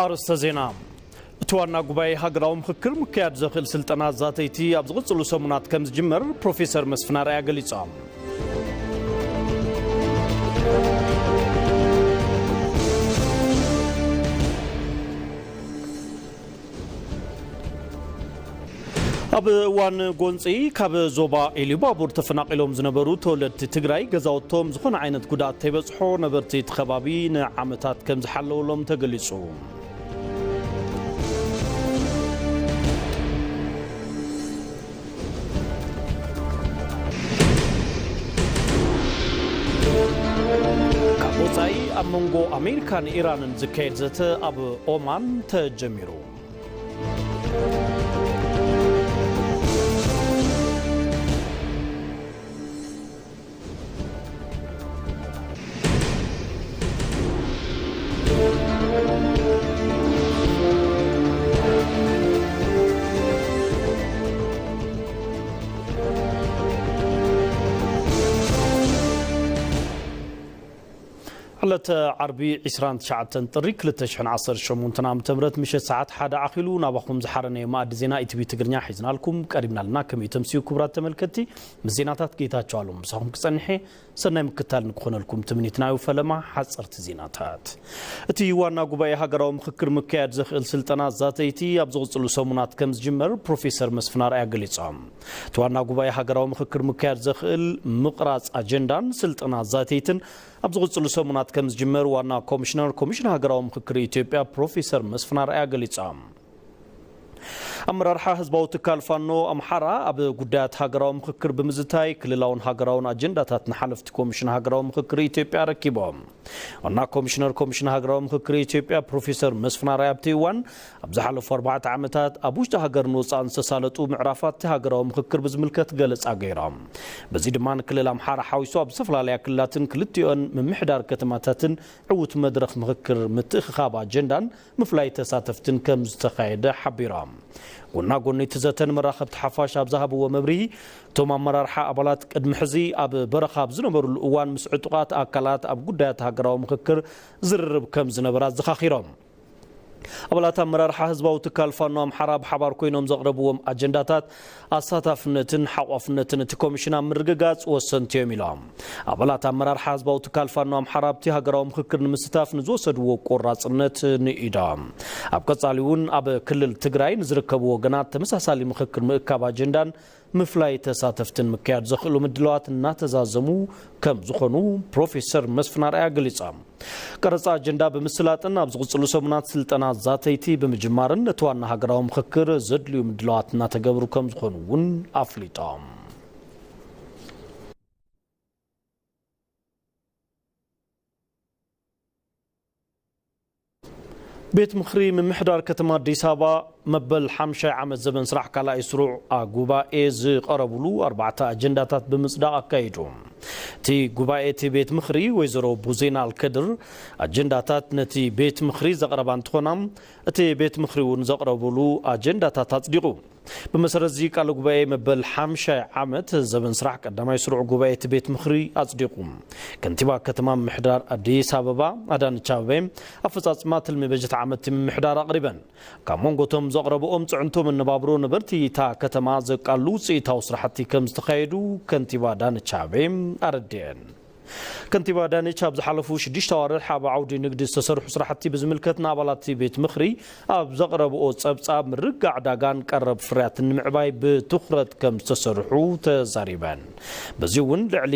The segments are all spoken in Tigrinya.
ኣርእስተ ዜና። እቲ ዋና ጉባኤ ሃገራዊ ምኽክር ምክያድ ዘኽእል ስልጠና ዛተይቲ ኣብ ዝቕጽሉ ሰሙናት ከም ዝጅመር ፕሮፌሰር መስፍን ኣርኣያ ገሊጾም። ኣብ እዋን ጎንፂ ካብ ዞባ ኢሉባቡር ተፈናቒሎም ዝነበሩ ተወለድቲ ትግራይ ገዛውቶም ዝኾነ ዓይነት ጉድኣት ተይበፅሖ ነበርቲ እቲ ከባቢ ንዓመታት ከም ዝሓለውሎም ተገሊፁ። ካብ ወፃኢ ኣብ መንጎ ኣሜሪካን ኢራንን ዝካየድ ዘተ ኣብ ኦማን ተጀሚሩ። ዕለተ ዓርቢ ዕስራን ትሽዓተን ጥሪ ክልተ ሽሕን ዓሰርተ ሸሞንተን ዓመተ ምህረት ምሸት ሰዓት ሓደ ኣኺሉ ናባኹም ዝሓረነዮ መኣዲ ዜና ኢቲቪ ትግርኛ ሒዝናልኩም ቀሪብና ኣለና። ከመይ ተምስዩ ክቡራት ተመልከትቲ? ምስ ዜናታት ጌታቸው ኣለሙ ምሳኹም ክጸንሐ ሰናይ ምክታል ንክኾነልኩም ትምኒትና እዩ። ፈለማ ሓጸርቲ ዜናታት። እቲ ዋና ጉባኤ ሃገራዊ ምኽክር ምክያድ ዘኽእል ስልጠና ዛተይቲ ኣብ ዝቕጽሉ ሰሙናት ከም ዝጅመር ፕሮፌሰር መስፍን ኣርኣያ ገሊጾም። እቲ ዋና ጉባኤ ሃገራዊ ምኽክር ምክያድ ዘኽእል ምቕራጽ ኣጀንዳን ስልጠና ዛተይትን ኣብ ዝቕጽሉ ሰሙናት ከም ዝጅመር ዋና ኮሚሽነር ኮሚሽን ሃገራዊ ምኽክር ኢትዮጵያ ፕሮፌሰር መስፍን ኣርኣያ ገሊጾም። ኣመራርሓ ህዝባዊ ትካል ፋኖ ኣምሓራ ኣብ ጉዳያት ሃገራዊ ምኽክር ብምዝታይ ክልላውን ሃገራውን ኣጀንዳታት ንሓለፍቲ ኮሚሽን ሃገራዊ ምኽክር ኢትዮጵያ ኣረኪቦም። ዋና ኮሚሽነር ኮሚሽን ሃገራዊ ምኽክር ኢትዮጵያ ፕሮፌሰር መስፍን ኣርኣያ ኣብቲ እዋን ኣብ ዝሓለፉ ኣርባዕተ ዓመታት ኣብ ውሽጢ ሃገርን ወፃእን ዝተሳለጡ ምዕራፋት ሃገራዊ ምኽክር ብዝምልከት ገለፃ ገይሮም። በዚ ድማ ንክልል ኣምሓራ ሓዊሱ ኣብ ዝተፈላለያ ክልላትን ክልቲኦን ምምሕዳር ከተማታትን ዕዉት መድረኽ ምኽክር ምትእኽኻብ ኣጀንዳን ምፍላይ ተሳተፍትን ከም ዝተኻየደ ሓቢሮም። ጎና ጎኒ እቲ ዘተ ንመራኸብቲ ሓፋሽ ኣብ ዝሃብዎ መብርሂ፣ እቶም ኣመራርሓ ኣባላት ቅድሚ ሕዚ ኣብ በረኻ ኣብ ዝነበሩሉ እዋን ምስ ዕጡቓት ኣካላት ኣብ ጉዳያት ሃገራዊ ምኽክር ዝርርብ ከም ዝነበረ ኣዘኻኺሮም። ኣባላት ኣመራርሓ ህዝባዊ ትካል ፋኖ ኣምሓራ ብሓባር ኮይኖም ዘቕረብዎም ኣጀንዳታት ኣሳታፍነትን ሓቋፍነትን እቲ ኮሚሽን ኣብ ምርግጋጽ ወሰንቲ እዮም ኢሎም። ኣባላት ኣመራርሓ ህዝባዊ ትካል ፋኖ ኣምሓራ ኣብቲ ሃገራዊ ምኽክር ንምስታፍ ንዝወሰድዎ ቆራጽነት ንኢዶም። ኣብ ቀጻሊ እውን ኣብ ክልል ትግራይ ንዝርከቡ ወገናት ተመሳሳሊ ምኽክር ምእካብ ኣጀንዳን ምፍላይ ተሳተፍትን ምክያድ ዘኽእሉ ምድላዋት እናተዛዘሙ ከም ዝኾኑ ፕሮፌሰር መስፍን ኣርኣያ ገሊጾም። ቀረጻ ኣጀንዳ ብምስላጥን ኣብ ዝቕጽሉ ሰሙናት ስልጠና ዛተይቲ ብምጅማርን ነቲ ዋና ሃገራዊ ምኽክር ዘድልዩ ምድላዋት እናተገብሩ ከም ዝኾኑ እውን ኣፍሊጦም። ቤት ምኽሪ ምምሕዳር ከተማ ኣዲስ ኣበባ መበል ሓምሻይ ዓመት ዘበን ስራሕ ካልኣይ ስሩዕ ጉባኤ ዝቐረብሉ ኣርባዕተ ኣጀንዳታት ብምጽዳቕ ኣካይዱ። እቲ ጉባኤ እቲ ቤት ምኽሪ ወይዘሮ ቡዜና ኣልከድር ኣጀንዳታት ነቲ ቤት ምኽሪ ዘቕረባ እንትኾና፣ እቲ ቤት ምኽሪ እውን ዘቕረብሉ ኣጀንዳታት ኣጽዲቑ። ብመሰረት እዚ ቃለ ጉባኤ መበል ሓምሻይ ዓመት ዘበን ስራሕ ቀዳማይ ስሩዕ ጉባኤ እቲ ቤት ምኽሪ ኣጽዲቑ። ከንቲባ ከተማ ምምሕዳር ኣዲስ ኣበባ ኣዳነች ኣበቤ ኣፈጻጽማ ትልሚ በጀት ዓመት እቲ ምምሕዳር ኣቕሪበን። ካብ መንጎ እቶም ዘቕረብኦም ጽዕንቶ መነባብሮ ነበርቲ እታ ከተማ ዘቃሉ ውጽኢታዊ ስራሕቲ ከም ዝተኻየዱ ከንቲባ ኣዳነች ኣበቤ ኣረድኤን። ከንቲባ ኣዳነች ኣብ ዝሓለፉ ሽዱሽተ ኣዋርሕ ኣብ ዓውዲ ንግዲ ዝተሰርሑ ስራሕቲ ብዝምልከት ንኣባላት ቤት ምኽሪ ኣብ ዘቕረብኦ ጸብጻብ ምርግጋዕ ዕዳጋን ቀረብ ፍርያትን ንምዕባይ ብትኹረት ከም ዝተሰርሑ ተዛሪበን። በዚ እውን ልዕሊ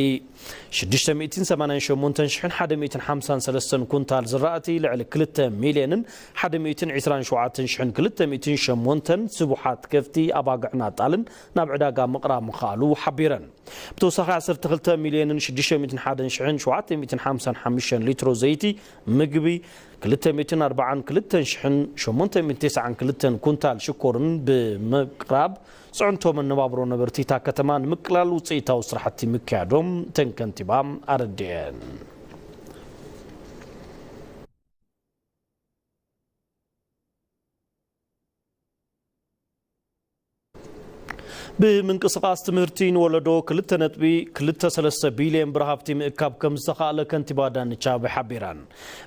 ሽዱሽተ ሚእትን ሰማንያን ሸሞንተን ሽሕን ሓደ ሚእትን ሓምሳን ሰለስተን ኩንታል ዝራእቲ ልዕሊ ክልተ ሚልዮንን ሓደ ሚእትን ዕስራን ሸውዓተን ሽሕን ክልተ ሚእትን ሸሞንተን ስቡሓት ከፍቲ ኣባግዕን ኣጣልን ናብ ዕዳጋ ምቕራብ ምኽኣሉ ሓቢረን። ብተወሳኺ ዓሰርተ ክልተ ሚልዮንን ሽዱሽተ ሚእትን ሓደን ሽሕን ሸውዓተ ሚእትን ሓምሳን ሓሙሽተን ሊትሮ ዘይቲ ምግቢ፣ ክልተ ሚእትን ኣርባዓን ክልተን ሽሕን ሸሞንተ ሚእትን ተስዓን ክልተን ኩንታል ሽኮርን ብምቕራብ ጽዕንቶ መነባብሮ ነበርቲ እታ ከተማ ንምቅላል ውጽኢታዊ ስራሕቲ ምክያዶም እተን ከንቲባ ኣረዲአን። ብምንቅስቓስ ትምህርቲ ንወለዶ ክልተ ነጥቢ ክልተ ሰለስተ ቢልዮን ብር ሃፍቲ ምእካብ ከም ዝተኻእለ ከንቲባ ኣዳነች ኣቤቤ ሓቢረን።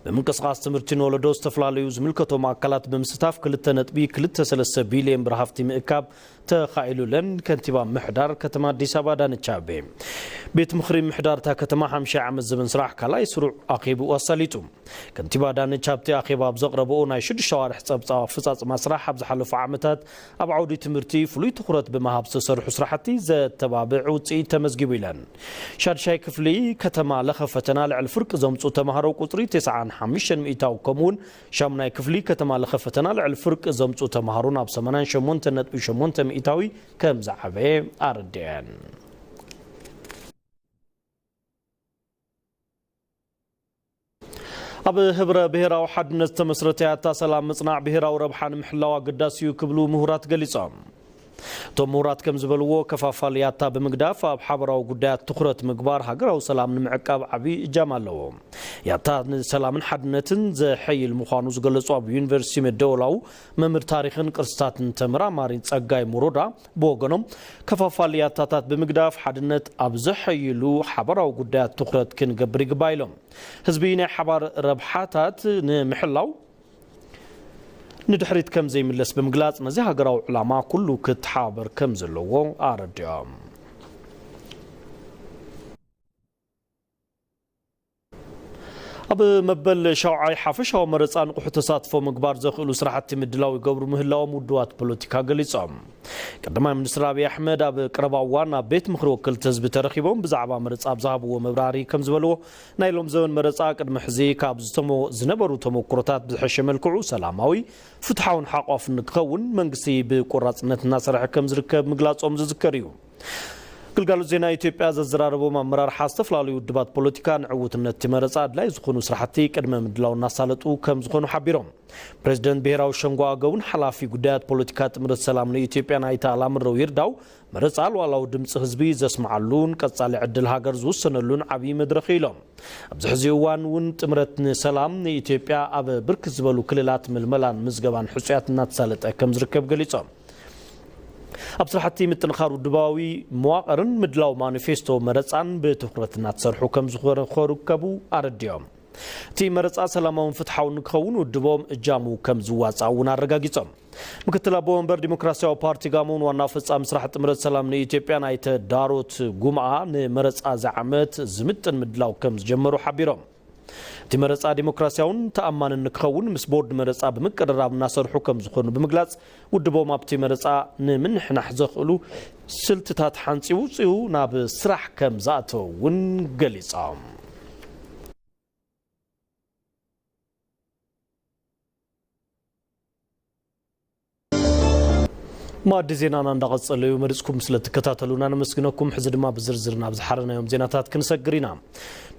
ብምንቅስቓስ ትምህርቲ ንወለዶ ዝተፈላለዩ ዝምልከቶም ኣካላት ብምስታፍ ክልተ ነጥቢ ክልተ ሰለስተ ቢልዮን ብር ሃፍቲ ምእካብ ተኻኢሉለን ከንቲባ ምሕዳር ከተማ ኣዲስ ኣበባ ኣዳነች ኣቤቤ። ቤት ምኽሪ ምሕዳር እታ ከተማ ሓምሻይ ዓመት ዘበን ስራሕ ካልኣይ ስሩዕ ኣኼብኡ ኣሳሊጡ። ከንቲባ ኣዳነች ኣብቲ ኣኼባ ኣብ ዘቕረብኦ ናይ ሽዱሽተ ኣዋርሕ ጸብጻብ ኣፈጻጽማ ስራሕ ኣብ ዝሓለፉ ዓመታት ኣብ ዓውዲ ትምህርቲ ፍሉይ ትኹረት ብምሃብ ዝተሰርሑ ስራሕቲ ዘተባብዕ ውጽኢት ተመዝጊቡ ኢለን። ሻድሻይ ክፍሊ ከተማ ለኸ ፈተና ልዕሊ ፍርቂ ዘምጽኡ ተምሃሮ ቁጽሪ ተስዓን ሓሙሽተን ሚእታዊ ከምኡውን ሻሙናይ ክፍሊ ከተማ ለኸ ፈተና ልዕሊ ፍርቂ ዘምጽኡ ተምሃሮ ናብ ሰማንያን ሸሞንተን ነጥቢ ሸሞንተ ሚእታዊ ከም ዝዓበየ ኣረዲአን። ኣብ ህብረ ብሔራዊ ሓድነት ዝተመስረተ ያታ ሰላም ምጽናዕ ብሔራዊ ረብሓ ንምሕላው ኣገዳሲ እዩ ክብሉ ምሁራት ገሊጾም። እቶም ምሁራት ከም ዝበልዎ፣ ከፋፋሊ ያታ ብምግዳፍ ኣብ ሓበራዊ ጉዳያት ትኹረት ምግባር ሃገራዊ ሰላም ንምዕቃብ ዓብዪ እጃም ኣለዎ። ያታ ንሰላምን ሓድነትን ዘሐይል ምዃኑ ዝገለጹ ኣብ ዩኒቨርሲቲ መደወላው መምህር ታሪኽን ቅርስታትን ተመራማሪ ጸጋይ ሙሮዳ ብወገኖም፣ ከፋፋሊ ያታታት ብምግዳፍ ሓድነት ኣብ ዘሐይሉ ሓበራዊ ጉዳያት ትኹረት ክንገብር ይግባእ ኢሎም። ህዝቢ ናይ ሓባር ረብሓታት ንምሕላው ንድሕሪት ከም ዘይምለስ ብምግላጽ፣ ነዚ ሃገራዊ ዕላማ ኩሉ ክተሓባበር ከም ዘለዎ ኣረዲኦም። ኣብ መበል ሻውዓይ ሓፈሻዊ መረጻ ንቑሕ ተሳትፎ ምግባር ዘኽእሉ ስራሕቲ ምድላው ይገብሩ ምህላዎም ውድባት ፖለቲካ ገሊጾም። ቀዳማይ ሚኒስትር ኣብይ ኣሕመድ ኣብ ቀረባ እዋን ኣብ ቤት ምኽሪ ወከልቲ ህዝቢ ተረኺቦም ብዛዕባ መረጻ ኣብ ዝሃብዎ መብራህርሂ ከም ዝበልዎ፣ ናይ ሎም ዘበን መረጻ ቅድሚ ሕዚ ካብ ዝተሞ-፣ ዝነበሩ ተመኩሮታት ብዝሐሸ መልክዑ ሰላማዊ፣ ፍትሓውን ሓቋፍን ክኸውን መንግስቲ ብቆራጽነት እናሰርሐ ከም ዝርከብ ምግላጾም ዝዝከር እዩ። ግልጋሎት ዜና ኢትዮጵያ ዘዘራረቦም ኣመራርሓ ዝተፈላለዩ ውድባት ፖለቲካ ንዕውትነት እቲ መረጻ ኣድላይ ዝኾኑ ስራሕቲ ቅድመ ምድላው እናሳለጡ ከም ዝኾኑ ሓቢሮም። ፕሬዚደንት ብሔራዊ ሸንጎ ኣገውን ሓላፊ ጉዳያት ፖለቲካ ጥምረት ሰላም ንኢትዮጵያ ኣይተ ኣላምረው ይርዳው፣ መረጻ ሉዓላዊ ድምፂ ህዝቢ ዘስምዓሉን ቀጻሊ ዕድል ሃገር ዝውሰነሉን ዓብዪ መድረኽ ኢሎም። ኣብዚ ሕዚ እዋን እውን ጥምረት ንሰላም ንኢትዮጵያ ኣብ ብርክት ዝበሉ ክልላት ምልመላን ምዝገባን ሕጹያት እናተሳለጠ ከም ዝርከብ ገሊጾም። ኣብ ስራሕቲ ምጥንኻር ውድባዊ መዋቕርን ምድላው ማኒፌስቶ መረጻን ብትኹረት እናተሰርሑ ከም ዝኾነ ክርከቡ ኣረዲኦም። እቲ መረጻ ሰላማውን ፍትሓውን ክኸውን ውድቦም እጃሙ ከም ዝዋጻእ እውን ኣረጋጊጾም። ምክትል ኣቦ ወንበር ዲሞክራሲያዊ ፓርቲ ጋሞን ዋና ፈጻሚ ስራሕ ጥምረት ሰላም ንኢትዮጵያ ኣይተ ዳሮት ጉምኣ፣ ንመረጻ እዚ ዓመት ዝምጥን ምድላው ከም ዝጀመሩ ሓቢሮም። እቲ መረጻ ዲሞክራሲያውን ተኣማንን ንክኸውን ምስ ቦርድ መረጻ ብምቅርራብ እናሰርሑ ከም ዝኾኑ ብምግላጽ፣ ውድቦም ኣብቲ መረጻ ንምንሕናሕ ዘኽእሉ ስልትታት ሓንጺቡ ውፅኡ ናብ ስራሕ ከም ዝኣተወ እውን ገሊጾም። ማዕዲ ዜናና እንዳቐጸለ እዩ። መሪጽኩም ስለ ትከታተሉና ነመስግነኩም። ሕዚ ድማ ብዝርዝር ናብ ዝሓረናዮም ዜናታት ክንሰግር ኢና።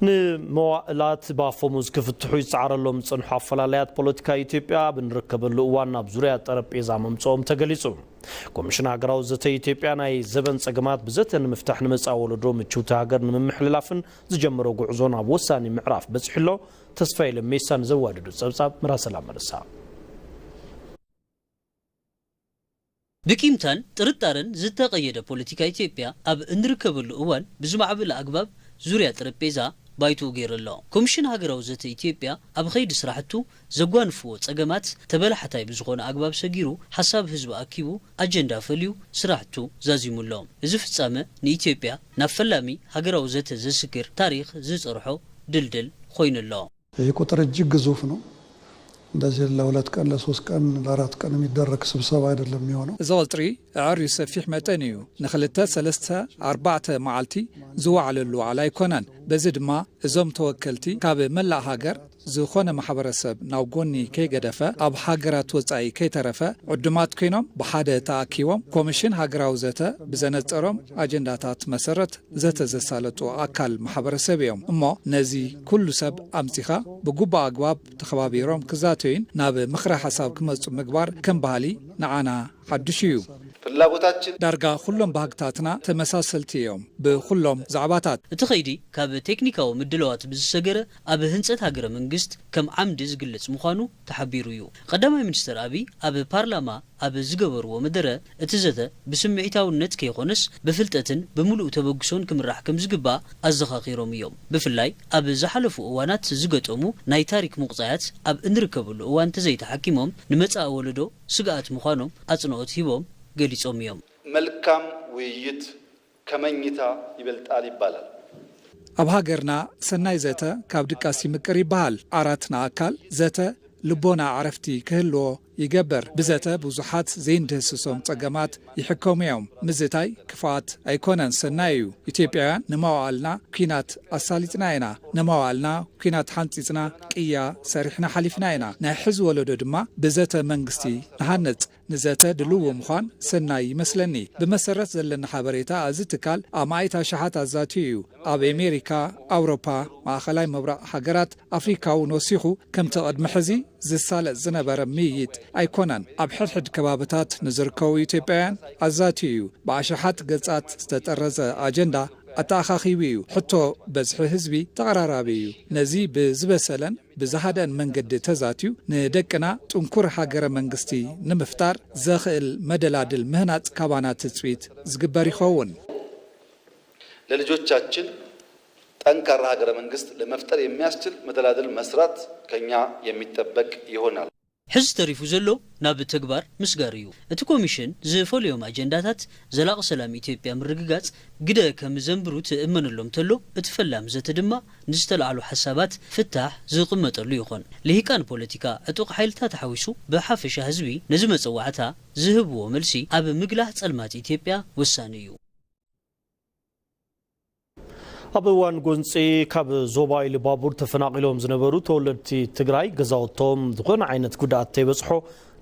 ንመዋእላት ብኣፈሙዝ ክፍትሑ ይጸዓረሎም ዝጸንሑ ኣፈላለያት ፖለቲካ ኢትዮጵያ ኣብ እንርከበሉ እዋን ናብ ዙርያ ጠረጴዛ ምምጽኦም ተገሊጹ። ኮሚሽን ሃገራዊ ዘተ ኢትዮጵያ ናይ ዘበን ጸገማት ብዘተ ንምፍታሕ ንመጻኢ ወለዶ ምችውቲ ሃገር ንምምሕልላፍን ዝጀመሮ ጉዕዞ ናብ ወሳኒ ምዕራፍ በጺሑ ኣሎ። ተስፋዬ ለሜሳ ንዘዋደዶ ጸብጻብ ምራሰላ መርሳ። ብቂምታን ጥርጣረን ዝተቐየደ ፖለቲካ ኢትዮጵያ ኣብ እንርከበሉ እዋን፣ ብዝማዕበለ ኣግባብ ዙርያ ጠረጴዛ ባይትኡ ገይሩ ኣሎ። ኮሚሽን ሃገራዊ ዘተ ኢትዮጵያ ኣብ ኸይዲ ስራሕቱ ዘጓንፍዎ ጸገማት ተበላሕታይ ብዝኾነ ኣግባብ ሰጊሩ፣ ሓሳብ ህዝቢ ኣኪቡ፣ ኣጀንዳ ፈልዩ ስራሕቱ ዛዚሙ ኣሎ። እዚ ፍጻመ ንኢትዮጵያ ናብ ፈላሚ ሃገራዊ ዘተ ዘስግር ታሪኽ ዝጸርሖ ድልድል ኮይኑ ኣሎ። ይህ ቁጥር እጅግ ግዙፍ ነው። እንደዚህ ለሁለት ቀን፣ ለሶስት ቀን፣ ለአራት ቀን የሚደረግ ስብሰባ አይደለም የሚሆነው። እዚ ቁጽሪ ኣዕርዩ ሰፊሕ መጠን እዩ። ንኽልተ፣ ሰለስተ፣ ኣርባዕተ መዓልቲ ዝወዓለሉ ዋዕላ ኣይኮነን። በዚ ድማ እዞም ተወከልቲ ካብ መላእ ሃገር ዝኾነ ማሕበረሰብ ናብ ጎኒ ከይገደፈ፣ ኣብ ሃገራት ወጻኢ ከይተረፈ፣ ዕዱማት ኮይኖም ብሓደ ተኣኪቦም ኮሚሽን ሃገራዊ ዘተ ብዘነጸሮም ኣጀንዳታት መሰረት ዘተ ዘሳለጡ ኣካል ማሕበረሰብ እዮም። እሞ ነዚ ኩሉ ሰብ ኣምጺኻ ብግቡእ ኣግባብ ተኸባቢሮም ክዛተዩን ናብ ምኽረ ሓሳብ ክመጹ ምግባር ከም ባህሊ ንዓና ሓድሽ እዩ። ፍላጎታችን ዳርጋ ኩሎም ባህግታትና ተመሳሰልቲ እዮም ብኩሎም ዛዕባታት። እቲ ኸይዲ ካብ ቴክኒካዊ ምድላዋት ብዝሰገረ ኣብ ህንፀት ሃገረ መንግስት ከም ዓምዲ ዝግለፅ ምዃኑ ተሓቢሩ እዩ። ቀዳማይ ሚኒስትር ኣብይ ኣብ ፓርላማ ኣብ ዝገበርዎ መደረ እቲ ዘተ ብስምዒታውነት ከይኾነስ ብፍልጠትን ብምሉእ ተበግሶን ክምራሕ ከም ዝግባእ ኣዘኻኺሮም እዮም። ብፍላይ ኣብ ዝሓለፉ እዋናት ዝገጠሙ ናይ ታሪክ ምቑፃያት ኣብ እንርከበሉ እዋን ተዘይተሓኪሞም ንመፃኢ ወለዶ ስግኣት ምዃኖም ኣፅንኦት ሂቦም ገሊፆም እዮም። መልካም ውይይት ከመኝታ ይበልጣል ይባላል። ኣብ ሃገርና ሰናይ ዘተ ካብ ድቃስ ይምቅር ይበሃል። ኣራትና ኣካል ዘተ ልቦና ዕረፍቲ ክህልዎ ይገብር። ብዘተ ብዙሓት ዘይንድህስሶም ጸገማት ይሕከሙ እዮም። ምዝታይ ክፍኣት ኣይኮነን፣ ሰናይ እዩ። ኢትዮጵያውያን ንመዋእልና ኲናት ኣሳሊጥና ኢና። ንመዋእልና ኲናት ሓንጺጽና ቅያ ሰሪሕና ሓሊፍና ኢና። ናይ ሕዚ ወለዶ ድማ ብዘተ መንግስቲ ንሃንጽ። ንዘተ ድልው ምዃን ሰናይ ይመስለኒ። ብመሰረት ዘለና ሓበሬታ፣ እዚ ትካል ኣማኢት ኣሽሓት ኣዛትዩ እዩ። ኣብ ኣሜሪካ፣ ኣውሮፓ፣ ማእኸላይ ምብራቕ ሃገራት ኣፍሪካ እውን ወሲኹ፣ ከምቲ ቅድሚ ሕዚ ዝሳለጥ ዝነበረ ምይይጥ ኣይኮነን። ኣብ ሕድሕድ ከባብታት ንዝርከቡ ኢትዮጵያውያን ኣዛትዩ እዩ። ብኣሽሓት ገጻት ዝተጠረዘ ኣጀንዳ ኣተኣኻኺቡ እዩ። ሕቶ በዝሒ ህዝቢ ተቐራራቢ እዩ። ነዚ ብዝበሰለን ብዝሃደአን መንገዲ ተዛትዩ ንደቅና ጥንኩር ሃገረ መንግስቲ ንምፍጣር ዘኽእል መደላድል ምህናጽ ካባና ትጽቢት ዝግበር ይኸውን። ለልጆቻችን ጠንካራ ሀገረ መንግስት ለመፍጠር የሚያስችል መደላድል መስራት ከኛ የሚጠበቅ ይሆናል። ሕዚ ተሪፉ ዘሎ ናብ ተግባር ምስጋር እዩ። እቲ ኮሚሽን ዝፈልዮም ኣጀንዳታት ዘላቒ ሰላም ኢትዮጵያ ምርግጋጽ ግደ ከም ዘንብሩ ትእመነሎም ተሎ እቲ ፈላሚ ዘተ ድማ ንዝተላዕሉ ሓሳባት ፍታሕ ዝቕመጠሉ ይኾን። ልሂቃን ፖለቲካ ዕጡቕ ሓይልታት ሓዊሱ ብሓፈሻ ህዝቢ ነዚ መጸዋዕታ ዝህብዎ መልሲ ኣብ ምግላህ ጸልማት ኢትዮጵያ ወሳኒ እዩ። ኣብ እዋን ጎንፂ ካብ ዞባ ኢሉባቡር ተፈናቒሎም ዝነበሩ ተወለድቲ ትግራይ ገዛውቶም ዝኾነ ዓይነት ጉድኣት ተይበፅሖ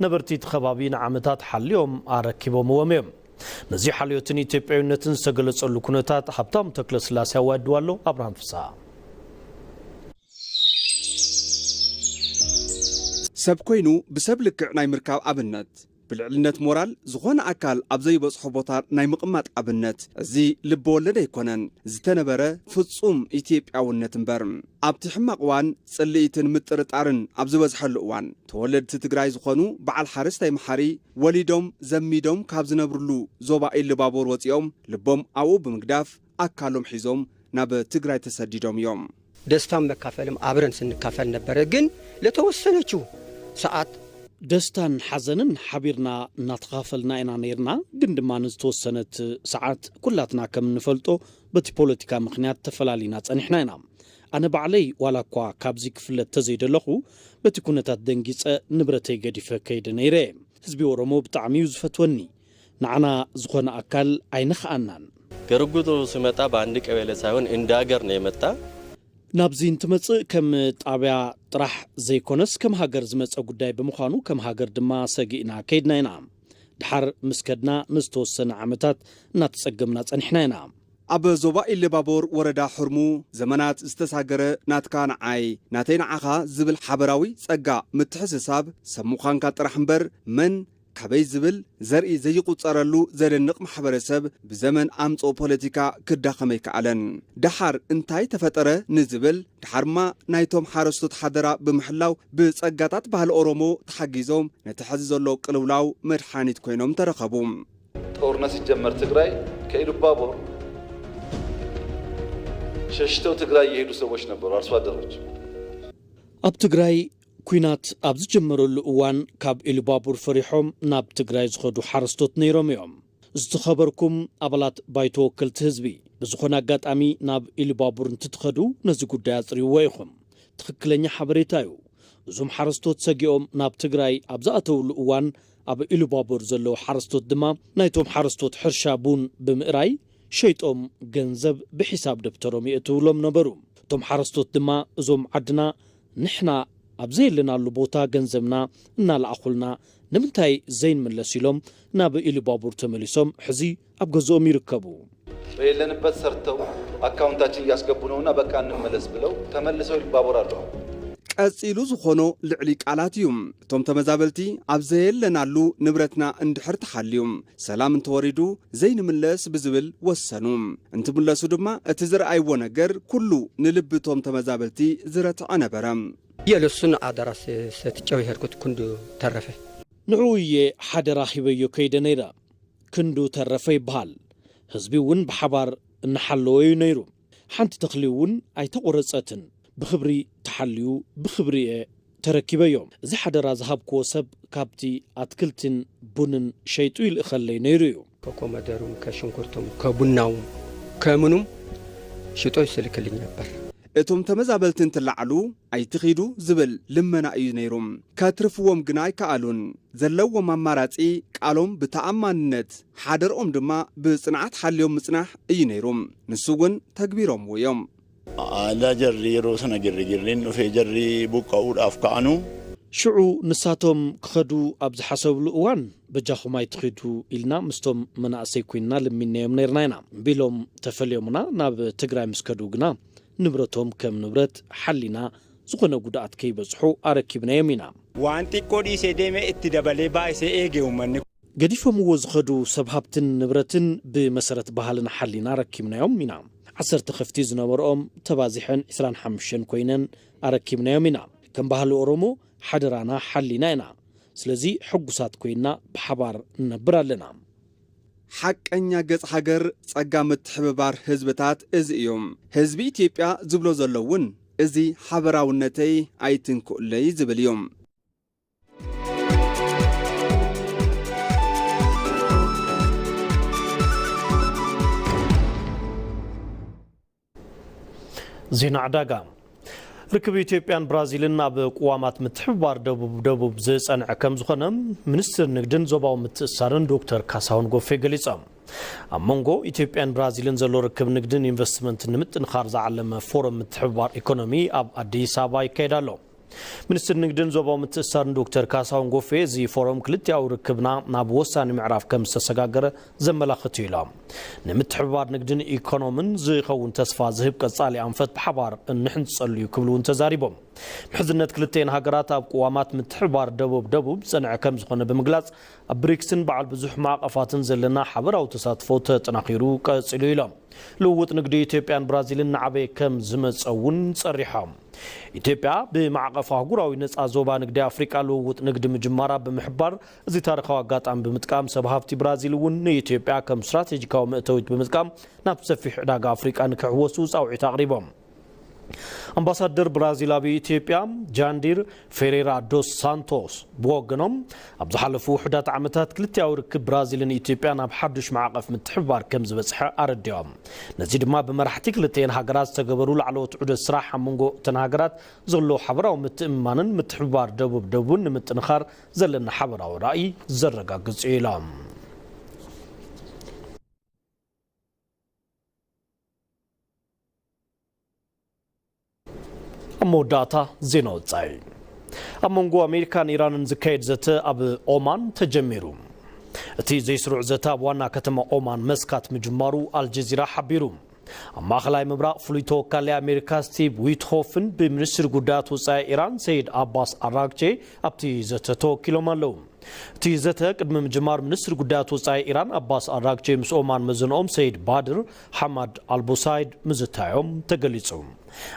ነበርቲ እቲ ከባቢ ንዓመታት ሓልዮም ኣረኪቦምዎም እዮም። ነዚ ሓልዮትን ኢትዮጵያዊነትን ዝተገለፀሉ ኩነታት ሃብታሙ ተክለስላሴ ኣዋዲዋ ኣሎ። ኣብርሃም ፍስሃ። ሰብ ኮይኑ ብሰብ ልክዕ ናይ ምርካብ ኣብነት ብልዕልነት ሞራል ዝኾነ ኣካል ኣብ ዘይበጽሖ ቦታ ናይ ምቕማጥ ኣብነት እዚ ልበወለድ ኣይኮነን፣ ዝተነበረ ፍጹም ኢትዮጵያውነት እምበር። ኣብቲ ሕማቕ እዋን ጽልኢትን ምጥርጣርን ኣብ ዝበዝሐሉ እዋን ተወለድቲ ትግራይ ዝኾኑ በዓል ሓረስታይ መሓሪ ወሊዶም ዘሚዶም ካብ ዝነብርሉ ዞባ ኢሉባቦር ወጺኦም ልቦም ኣብኡ ብምግዳፍ ኣካሎም ሒዞም ናብ ትግራይ ተሰዲዶም እዮም። ደስታን መካፈልም አብረን ስንካፈል ነበረ። ግን ለተወሰነችው ሰዓት ደስታን ሓዘንን ሓቢርና እናተኻፈልና ኢና ነይርና። ግን ድማ ንዝተወሰነት ሰዓት ኩላትና ከም እንፈልጦ በቲ ፖለቲካ ምኽንያት ተፈላሊና ጸኒሕና ኢና። ኣነ ባዕለይ ዋላ እኳ ካብዚ ክፍለ ተዘይደለኹ በቲ ኩነታት ደንጊጸ ንብረተይ ገዲፈ ከይደ ነይረ። ህዝቢ ኦሮሞ ብጣዕሚ እዩ ዝፈትወኒ። ንዓና ዝኾነ ኣካል ኣይነኽኣናን። ገርጉጡ ስመጣ በአንድ ቀበሌ ሳይሆን እንደ ሀገር ነው የመጣ። ናብዚ እንትመጽእ ከም ጣብያ ጥራሕ ዘይኮነስ ከም ሃገር ዝመጸ ጉዳይ ብምዃኑ ከም ሃገር ድማ ሰጊእና ከይድና ኢና። ድሓር ምስ ከድና ንዝተወሰነ ዓመታት እናተጸገምና ጸኒሕና ኢና። ኣብ ዞባ ኢሉባቦር ወረዳ ሕርሙ ዘመናት ዝተሳገረ ናትካ ንዓይ ናተይ ንዓኻ ዝብል ሓበራዊ ጸጋ ምትሕስሳብ ሰብ ምዃንካ ጥራሕ እምበር መን ካበይ ዝብል ዘርኢ ዘይቑጸረሉ ዘደንቕ ማሕበረሰብ ብዘመን ኣምጽኦ ፖለቲካ ክዳኸም ኣይከኣለን። ደሓር እንታይ ተፈጠረ ንዝብል ደሓርማ ናይቶም ሓረስቶት ሓደራ ብምሕላው ብጸጋታት ባህሊ ኦሮሞ ተሓጊዞም ነቲ ሕዚ ዘሎ ቅልውላው መድሓኒት ኮይኖም ተረኸቡ። ጦርነት ሲጀመር ትግራይ ከኢሉባቦር ሸሽተው ትግራይ የሄዱ ሰዎች ነበሩ፣ አርሶ አደሮች። ኣብ ትግራይ ኲናት ኣብ ዝጀመረሉ እዋን ካብ ኢሉባቡር ፈሪሖም ናብ ትግራይ ዝኸዱ ሓረስቶት ነይሮም እዮም። ዝተኸበርኩም ኣባላት ባይቶ ወከልቲ ህዝቢ፣ ብዝኾነ ኣጋጣሚ ናብ ኢሉባቡር እንትትኸዱ ነዚ ጉዳይ ኣጽርይዎ ኢኹም። ትኽክለኛ ሓበሬታ እዩ። እዞም ሓረስቶት ሰጊኦም ናብ ትግራይ ኣብ ዝኣተውሉ እዋን ኣብ ኢሉባቡር ዘለዉ ሓረስቶት ድማ ናይቶም ሓረስቶት ሕርሻ ቡን ብምእራይ ሸይጦም ገንዘብ ብሒሳብ ደብተሮም የእትውሎም ነበሩ። እቶም ሓረስቶት ድማ እዞም ዓድና ንሕና ኣብ ዘየለናሉ ቦታ ገንዘብና እናለኣኹልና ንምንታይ ዘይንምለስ ኢሎም ናብ ኢሉባቡር ተመሊሶም ሕዚ ኣብ ገዝኦም ይርከቡ። በየለንበት ሰርተው አካውንታችን እያስገቡ ነውና በቃ እንመለስ ብለው ተመልሰው ኢሉባቦር አሉ። ቀጺሉ ዝኾኖ ልዕሊ ቃላት እዩ። እቶም ተመዛበልቲ ኣብ ዘየለናሉ ንብረትና እንድሕር ተሓልዩ፣ ሰላም እንተወሪዱ ዘይንምለስ ብዝብል ወሰኑ። እንትምለሱ ድማ እቲ ዝረኣይዎ ነገር ኩሉ ንልቢ እቶም ተመዛበልቲ ዝረትዐ ነበረ። የለሱን ኣደራ ሰትጨው ይሄድኩት ክንዱ ተረፈ። ንዕኡ እየ ሓደራ ሂበዮ ከይደ ነይረ። ክንዱ ተረፈ ይበሃል። ህዝቢ እውን ብሓባር እናሓለወ እዩ ነይሩ። ሓንቲ ተኽሊ እውን ኣይተቖረጸትን። ብኽብሪ ተሓልዩ ብኽብሪ እየ ተረኪበዮ። እዚ ሓደራ ዝሃብክዎ ሰብ ካብቲ ኣትክልትን ቡንን ሸይጡ ይልእኸለይ ነይሩ እዩ። ከኮመደሩም ከሽንኩርቱም ከቡናውም ከምኑም ሽጦ ይስልክልኝ ነበር። እቶም ተመዛበልቲ እንትለዓሉ ኣይትኺዱ ዝብል ልመና እዩ ነይሩ። ከትርፍዎም ግና ኣይከኣሉን። ዘለዎም ኣማራጺ ቃሎም ብተኣማንነት ሓደርኦም ድማ ብጽንዓት ሓልዮም ምጽናሕ እዩ ነይሩ። ንሱ እውን ተግቢሮምዎ እዮም። Haala jarri yeroo sana girrigirriin dhufee jarri buqqa'uudhaaf ka'anu. ሽዑ ንሳቶም ክኸዱ ኣብ ዝሓሰብሉ እዋን በጃኹም ኣይትኺዱ ኢልና ምስቶም መናእሰይ ኮይንና ለሚንናዮም ነይርና ኢና። እምቢ ኢሎም ተፈልዮምና ናብ ትግራይ ምስ ከዱ ግና ንብረቶም ከም ንብረት ሓሊና ዝኾነ ጉድኣት ከይበጽሑ ኣረኪብናዮም ኢና። Waan xiqqoo dhiisee deeme itti dabalee baay'isee eege uummanni. ገዲፎምዎ ዝኸዱ ሰብ ሃብትን ንብረትን ብመሰረት ባህልና ሓሊና ኣረኪብናዮም ኢና። ዓሰርተ ከፍቲ ዝነበርኦም ተባዚሐን ዕስራን ሓሙሽተን ኮይነን ኣረኪብናዮም ኢና። ከም ባህሊ ኦሮሞ ሓደራና ሓሊና ኢና። ስለዚ ሕጉሳት ኮይና ብሓባር ንነብር ኣለና። ሓቀኛ ገጽ ሃገር ጸጋ ምትሕብባር ህዝብታት እዚ እዩ። ህዝቢ ኢትዮጵያ ዝብሎ ዘሎ እውን እዚ ሓበራውነተይ ኣይትንክኡለይ ዝብል እዩ። ዜና ዕዳጋ። ርክብ ኢትዮጵያን ብራዚልን ኣብ ቅዋማት ምትሕብባር ደቡብ ደቡብ ዝጸንዐ ከም ዝኾነ ሚኒስትር ንግድን ዞባዊ ምትእስሳርን ዶክተር ካሳሁን ጎፌ ገሊጾም። ኣብ መንጎ ኢትዮጵያን ብራዚልን ዘሎ ርክብ ንግድን ኢንቨስትመንትን ንምጥንኻር ዝዓለመ ፎረም ምትሕብባር ኢኮኖሚ ኣብ ኣዲስ ኣበባ ይካየድ ኣሎ። ሚኒስትር ንግድን ዞባዊ ምትእስሳርን ዶክተር ካሳሁን ጎፌ፣ እዚ ፎረም ክልቲኣዊ ርክብና ናብ ወሳኒ ምዕራፍ ከም ዝተሰጋገረ ዘመላኽት እዩ ኢሎም። ንምትሕብባር ንግድን ኢኮኖምን ዝኸውን ተስፋ ዝህብ ቀጻሊ ኣንፈት ብሓባር እንሕንጸሉ እዩ ክብሉ እውን ተዛሪቦም። ምሕዝነት ክልተን ሃገራት ኣብ ቅዋማት ምትሕብባር ደቡብ ደቡብ ዝጸንዐ ከም ዝኾነ ብምግላጽ፣ ኣብ ብሪክስን በዓል ብዙሕ ማዕቐፋትን ዘለና ሓበራዊ ተሳትፎ ተጠናኺሩ ቀጺሉ ኢሎም። ልውውጥ ንግዲ ኢትዮጵያን ብራዚልን ናዕበይ ከም ዝመጸ እውን ጸሪሖም። ኢትዮጵያ ብማዕቐፍ ኣህጉራዊ ነጻ ዞባ ንግዲ ኣፍሪቃ ልውውጥ ንግዲ ምጅማራ ብምሕባር፣ እዚ ታሪኻዊ ኣጋጣሚ ብምጥቃም ሰብ ሃፍቲ ብራዚል እውን ንኢትዮጵያ ከም ስትራቴጂካዊ መእተዊት ብምጥቃም ናብ ሰፊሕ ዕዳጋ ኣፍሪቃ ንክሕወሱ ጻውዒት ኣቕሪቦም። ኣምባሳደር ብራዚል ኣብ ኢትዮጵያ ጃንዲር ፌሬራ ዶስ ሳንቶስ ብወገኖም፣ ኣብ ዝሓለፉ ውሑዳት ዓመታት ክልቲኣዊ ርክብ ብራዚልን ኢትዮጵያን ኣብ ሓዱሽ ማዕቐፍ ምትሕብባር ከም ዝበጽሐ ኣረዲኦም። ነዚ ድማ ብመራሕቲ ክልተን ሃገራት ዝተገበሩ ላዕለዎት ዑደት ስራሕ ኣብ መንጎ እተን ሃገራት ዘሎ ሓበራዊ ምትእምማንን ምትሕብባር ደቡብ ደቡብን ንምጥንኻር ዘለና ሓበራዊ ራእይ ዘረጋግጽ እዩ ኢሎም። ኣብ መወዳእታ ዜና ወጻኢ። ኣብ መንጎ ኣሜሪካን ኢራንን ዝካየድ ዘተ ኣብ ኦማን ተጀሚሩ። እቲ ዘይስሩዕ ዘተ ኣብ ዋና ከተማ ኦማን መስካት ምጅማሩ ኣልጀዚራ ሓቢሩ። ኣብ ማእኸላይ ምብራቕ ፍሉይ ተወካሊ ኣሜሪካ ስቲቭ ዊትሆፍን ብሚኒስትሪ ጉዳያት ወጻኢ ኢራን ሰይድ ኣባስ ኣራግቼ ኣብቲ ዘተ ተወኪሎም ኣለዉ። እቲ ዘተ ቅድሚ ምጅማር ሚኒስትሪ ጉዳያት ወጻኢ ኢራን ኣባስ ኣራግቼ ምስ ኦማን መዘንኦም ሰይድ ባድር ሓማድ ኣልቡሳይድ ምዝታዮም ተገሊጹ።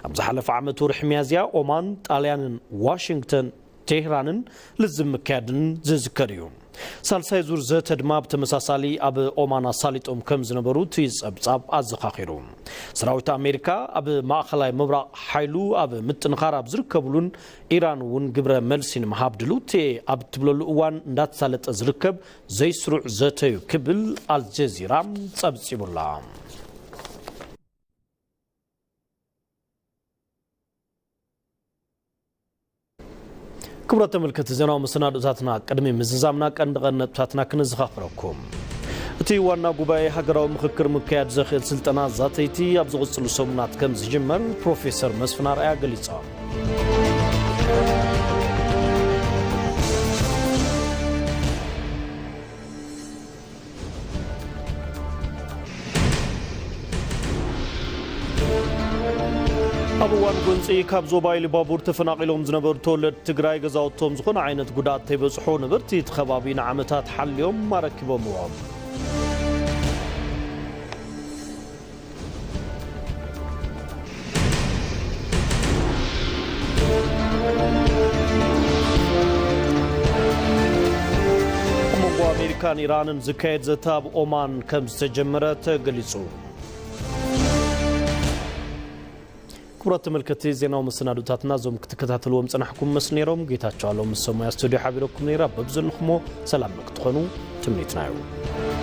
ኣብ ዝሓለፈ ዓመት ወርሒ ሚያዝያ ኦማን፣ ጣልያንን ዋሽንግተን ቴህራንን ልዝብ ምክያድን ዝዝከር እዩ። ሳልሳይ ዙር ዘተ ድማ ብተመሳሳሊ ኣብ ኦማን ኣሳሊጦም ከም ዝነበሩ እቲ ጸብጻብ ኣዘኻኺሩ። ሰራዊት ኣሜሪካ ኣብ ማእኸላይ ምብራቕ ሓይሉ ኣብ ምጥንኻር ኣብ ዝርከብሉን ኢራን እውን ግብረ መልሲ ንምሃብ ድልውቲ ኣብ እትብለሉ እዋን እንዳተሳለጠ ዝርከብ ዘይስሩዕ ዘተ እዩ ክብል ኣልጀዚራ ጸብጺቡላ። ክቡራት ተመልከቲ ዜናዊ መሰናድኦታትና ቅድሚ ምዝዛምና ቀንዲ ቀንዲ ነጥብታትና ክነዘኻኽረኩም። እቲ ዋና ጉባኤ ሃገራዊ ምኽክር ምክያድ ዘኽእል ስልጠና ዛተይቲ ኣብ ዝቕጽሉ ሰሙናት ከም ዝጅመር ፕሮፌሰር መስፍን ኣርኣያ ገሊጾም። ኣብ እዋን ጎንፂ ካብ ዞባ ኢሉባቡር ተፈናቒሎም ዝነበሩ ተወለድቲ ትግራይ ገዛውቶም ዝኾነ ዓይነት ጉድኣት ተይበፅሖ ነበርቲ እቲ ከባቢ ንዓመታት ሓልዮም ኣረኪቦምዎም። ኣብ መንጎ ኣሜሪካን ኢራንን ዝካየድ ዘተ ኣብ ኦማን ከም ዝተጀመረ ተገሊጹ። ክቡራት ተመልከትቲ፣ ዜናዊ መሰናዶታትና እዞም ክትከታተልዎም ጸናሕኩም መስ ነይሮም። ጌታቸው ኣሎም ምስ ሰሙያ ስቱዲዮ ሓቢረኩም ነይራ። በብዘለኹሞ ሰላም ንክትኾኑ ትምኒትና እዩ።